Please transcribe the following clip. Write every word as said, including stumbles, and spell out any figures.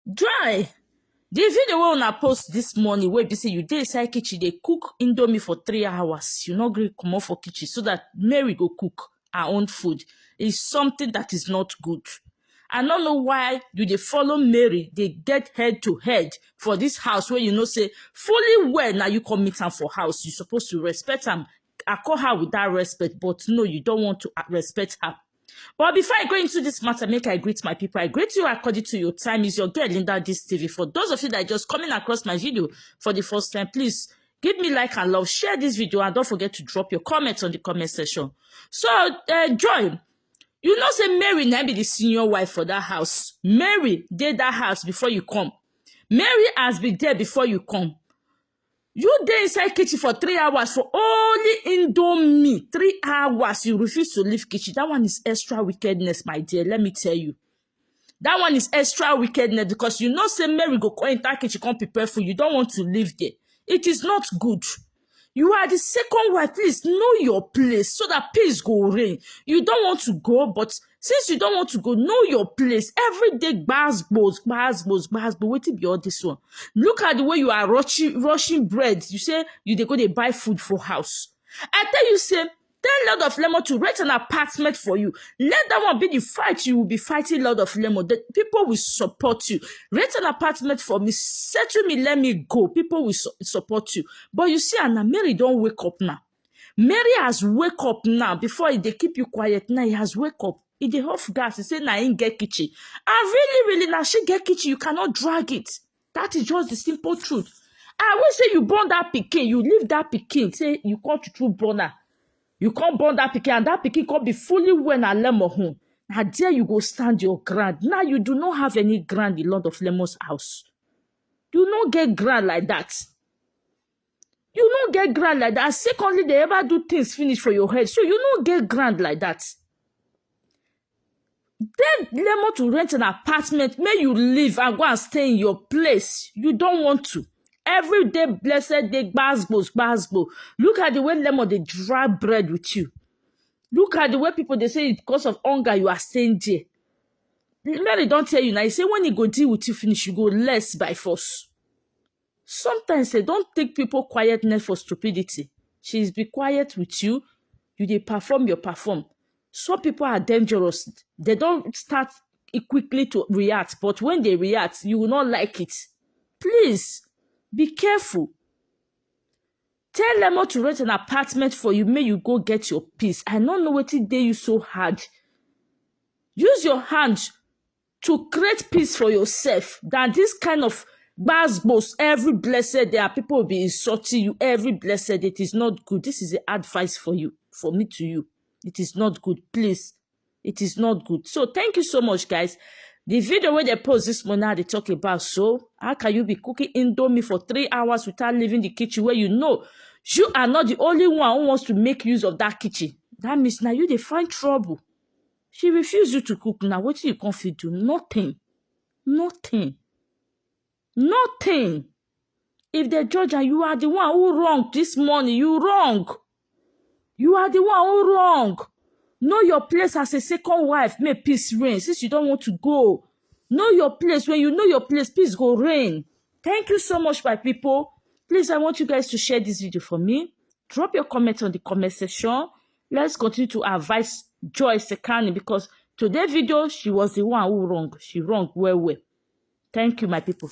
Joy, the video wey una post this morning, wey be say you dey inside kitchen dey cook indomie for three hours, you no gree comot for kitchen so that Mary go cook her own food, is something that is not good. I no know why you dey follow Mary dey get head to head for this house, wey you know say fully well na you come meet am for house. You suppose to respect am, accord her with that respect, but no, you don't want to uh, respect her. But before I go into this matter, make I greet my people. I greet you according to your time. Is your girl Linda This T V. For those of you that are just coming across my video for the first time, please give me like and love, share this video, and don't forget to drop your comments on the comment section. So, uh, Joy, you know say Mary na be the senior wife for that house. Mary dey that house before you come. Mary has been there before you come. You dey inside kitchen for three hours for only indomie. Three hours, you refuse to leave kitchen. That one is extra wickedness, my dear. Let me tell you. That one is extra wickedness because you know say Mary go come enter kitchen, come prepare food. You don't want to leave there. It is not good. You are the second wife. Please know your place so that peace go reign. You don't want to go, but since you don't want to go, know your place. Every day, gbas gbos, gbas gbos, gbas gbos. Wetin be all this one? Look at the way you are rushing, rushing bread. You say you dey go dey buy food for house. I tell you say, tell Lord of Lemon to rent an apartment for you. Let that one be the fight you will be fighting Lord of Lemon. The people will support you. Rent an apartment for me. Settle me, let me go. People will su- support you. But you see, Anna Mary don't wake up now. Mary has wake up now. Before e dey keep you quiet, now he has wake up. E dey off gas. He say na him get kitchen. And really, really, now she get kitchen. You cannot drag it. That is just the simple truth. I will say you born that pikin, you leave that pikin, say you come to true born her. You come born that pikin, and that pikin come be fully well na Lemon home. Now there you go stand your ground. Now you do not have any ground in Lord of Lemon's house. You no get ground like that. You no get ground like that. Secondly, they ever do things finish for your head. So you no get ground like that. Then Lemon to rent an apartment, may you live and go and stay in your place. You don't want to. Every day, blessed day, gbas gbos, gbas gbos. Look at the way Lemon dey dry bread with you. Look at the way people dey say because of hunger you are staying there. Mary don't tell you now. He say when he go deal with you finish, you go less by force. Sometimes they don't take people quietness for stupidity. She's be quiet with you. You dey perform your perform. Some people are dangerous. They don't start quickly to react, but when they react, you will not like it. Please be careful. Tell Lemon to rent an apartment for you. May you go get your peace. I don't know what it dey you so hard. Use your hand to create peace for yourself than this kind of gbas gbos. Every blessed day, people will be insulting you. Every blessed day, it is not good. This is the advice for you, for me to you. It is not good. Please, it is not good. So thank you so much, guys. The video where they post this morning, they talk about, so how can you be cooking indomie for three hours without leaving the kitchen where you know you are not the only one who wants to make use of that kitchen? That means now you dey find trouble. She refuse you to cook. Now what you can fit do? Nothing. Nothing. Nothing. If they judge and you are the one who wrong this morning, you wrong. You are the one who wrong. Know your place as a second wife. May peace reign since you don't want to go. Know your place. When you know your place, peace go reign. Thank you so much, my people. Please, I want you guys to share this video for me. Drop your comment on the comment section. Let's continue to advise Joy Sekani because today video, she was the one who wrong. She wrong well, well. Thank you, my people.